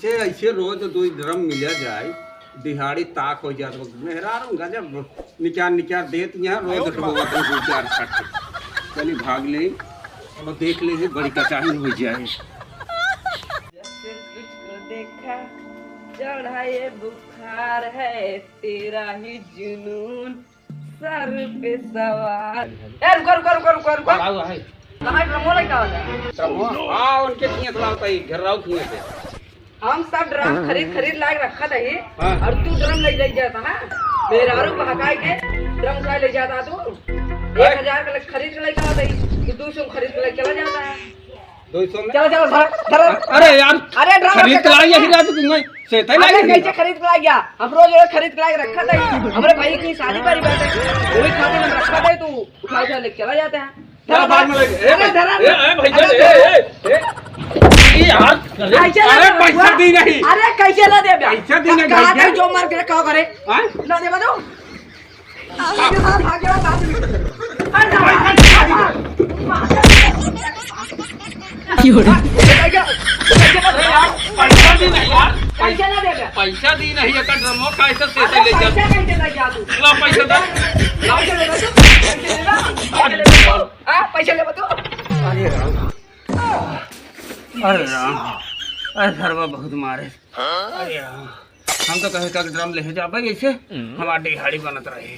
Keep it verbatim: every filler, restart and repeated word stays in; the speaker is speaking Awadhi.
ए, ऐसे रोज दो ड्रम मिला जाए, दिहाड़ी ताक हो जात बा। मेहरारू गजब निकार निकार देत यहाँ, रोज उठवावत है दो चार खट। चली भाग ले, अब देख ले, बड़ी कचाही हो जाए। जब से तुझको देखा, चढ़ा ये बुखार है, तेरा ही जुनून सर पे सवार। ए, रुको, रुको, रुको, रुको, रुको। का हुआ है? कहाँ ड्रमो लेके आवत है? ड्रमो? हाँ, उनके किए से लावत है, घेर्राव किए से। हम सब ड्रम खरीद, खरीद लाके रखत है, हाँ। और तू ड्रम ले, ले जाता है। मेहरारू बहकाई के ड्रम उठा ले जाता तू। हैं? एक हजार का ले-, खरीद के लेके आवत है, तू दो सौ खरीद के लेके चला जाता है। दो सौ में? चलो, चलो, धर, धर। अरे यार, अरे, ड्रम खरीद रख के लाई, यही रहा तो तुमने से तय अरे, लाई कैसे खरीद के लाई गया? हम रोज, रोज खरीद के लाई रखा था। हमारे भाई की शादी पड़ी बात है, वही खातिर हम रखा था, तू उठा उठा लेके चला जाता है। क्या धर, बाद में धर। लेके? ए, अरे, धर, ए, ए, भैया, अरे, ए, ए, ए। ए यार, अरे, ऐसे अरे, ना पैसा हुआ। दी नहीं। अरे, कैसे ना दे बे? पैसा दी नहीं, कहा भैया। था जो मार के रखा हो घरे? हाँ? ना दे बे तो। पैसा दी नहीं यार, पैसा दी नहीं यार, पैसा दी नहीं, एकर ड्रमो कैसे से ले जा। ला पैसा दे। ला। पैसा ले बे तू। अरे राम, अरे राम, अरे सरवा बहुत मारे। अरे राम, हम तो कहे का ड्रम ले जाबे, ऐसे हमार दिहाड़ी बनत रहे।